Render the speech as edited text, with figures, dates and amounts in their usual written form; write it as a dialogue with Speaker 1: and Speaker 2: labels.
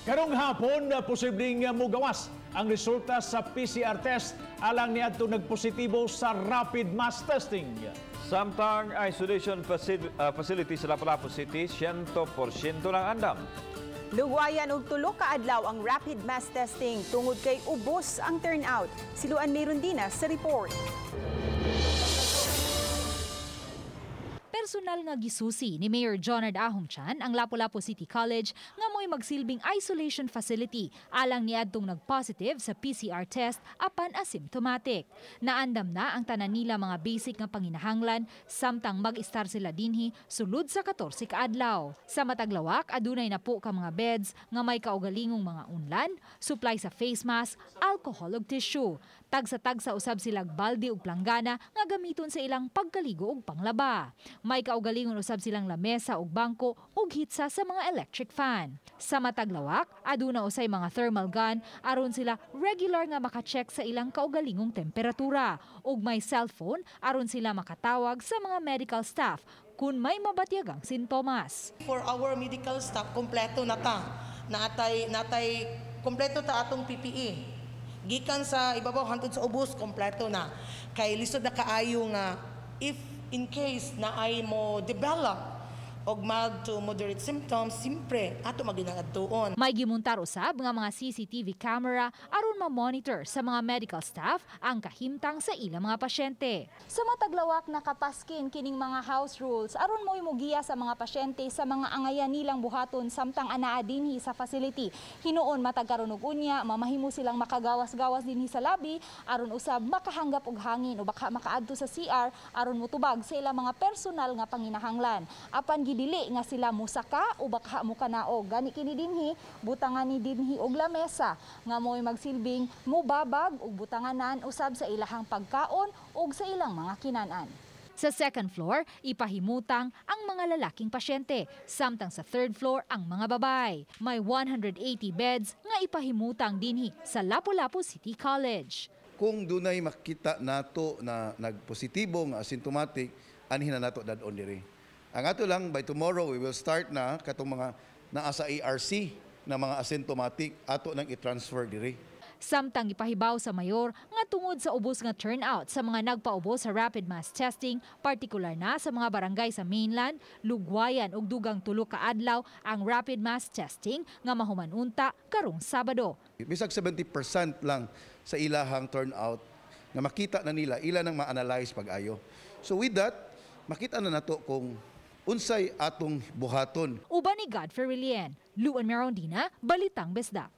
Speaker 1: Karong hapon, posibleng mugawas ang resulta sa PCR test alang niadto nagpositibo sa rapid mass testing.
Speaker 2: Samtang isolation facility sa Lapu-Lapu City, 100% ng andam.
Speaker 3: Lugwayan og 3 ka adlaw ang rapid mass testing tungod kay ubos ang turnout. Si Luan Merundina sa report.
Speaker 4: Personal nga gisusi ni Mayor Jonard Ahong Chan ang Lapu-Lapu City College nga mo'y magsilbing isolation facility alang niadtong nagpositive sa PCR test apan asymptomatic. Naandam na ang tanan nila mga basic nga panginahanglan samtang mag-istar sila dinhi sulod sa 14 ka adlaw. Sa mataglawak, adunay na po ka mga beds nga may kaugalingong mga unlan, supply sa face mask, alcohol ug tissue. Tagsa-tagsa usab silag balde ug planggana nga gamiton sa ilang pagkaligo ug panglaba. May kaugalingon usab silang lamesa ug bangko ug hitsa sa mga electric fan. Sa mataglawak, aduna usay mga thermal gun aron sila regular nga maka-check sa ilang kaugalingong temperatura ug may cellphone aron sila makatawag sa mga medical staff kung may mabatyagang sintomas.
Speaker 5: For our medical staff, kompleto na ta. Natay kompleto ta atong PPE. Gikan sa ibabaw hangtod sa ubos, kompleto na. Kay lisod na kaayo nga if in case na ay mo develop og mild to moderate symptoms, simpre ato maginangadtuon.
Speaker 4: May gimuntar usab nga mga CCTV camera aron ma-monitor sa mga medical staff ang kahimtang sa ilang mga pasyente. Sa mataglawak nakapaskin kining mga house rules aron mo'y mugiya sa mga pasyente sa mga angayan nilang buhaton samtang anaa dinhi sa facility. Hinuon matag karon og unya, mamahimo silang makagawas-gawas dinhi sa lobby aron usab makahanggap og hangin o baka makaadto sa CR aron motubag sa ilang mga personal nga panginahanglan. Apan gidili nga sila musaka o baka mukanaog. Gani kini dinhi butangan ni dinhi og lamesa nga mo'y magsilbing mubabag ug butanganan usab sa ilahang pagkaon ug sa ilang mga kinan-an. Sa second floor, ipahimutang ang mga lalaking pasyente, samtang sa third floor ang mga babae. May 180 beds nga ipahimutang dinhi sa Lapu-Lapu City College.
Speaker 6: Kung dunay makita nato na nagpositibo nga asymptomatic, anhin na nato dadon diri. Ang ato lang, by tomorrow, we will start na katong mga naa sa ARC na mga asymptomatic, ato nang i-transfer diri.
Speaker 4: Samtang ipahibaw sa mayor nga tungod sa ubos nga turnout sa mga nagpaubos sa rapid mass testing, partikular na sa mga barangay sa mainland, lugwayan og dugang 3 ka adlaw ang rapid mass testing nga mahuman unta karong Sabado.
Speaker 6: Bisag 70% lang sa ilahang turnout nga makita na nila, ila nang ma-analyze pag-ayo. So with that, makita na nato kung unsay atong buhaton.
Speaker 4: Uban ni Godfrey Relien, Luan Merondina, Balitang Bisdak.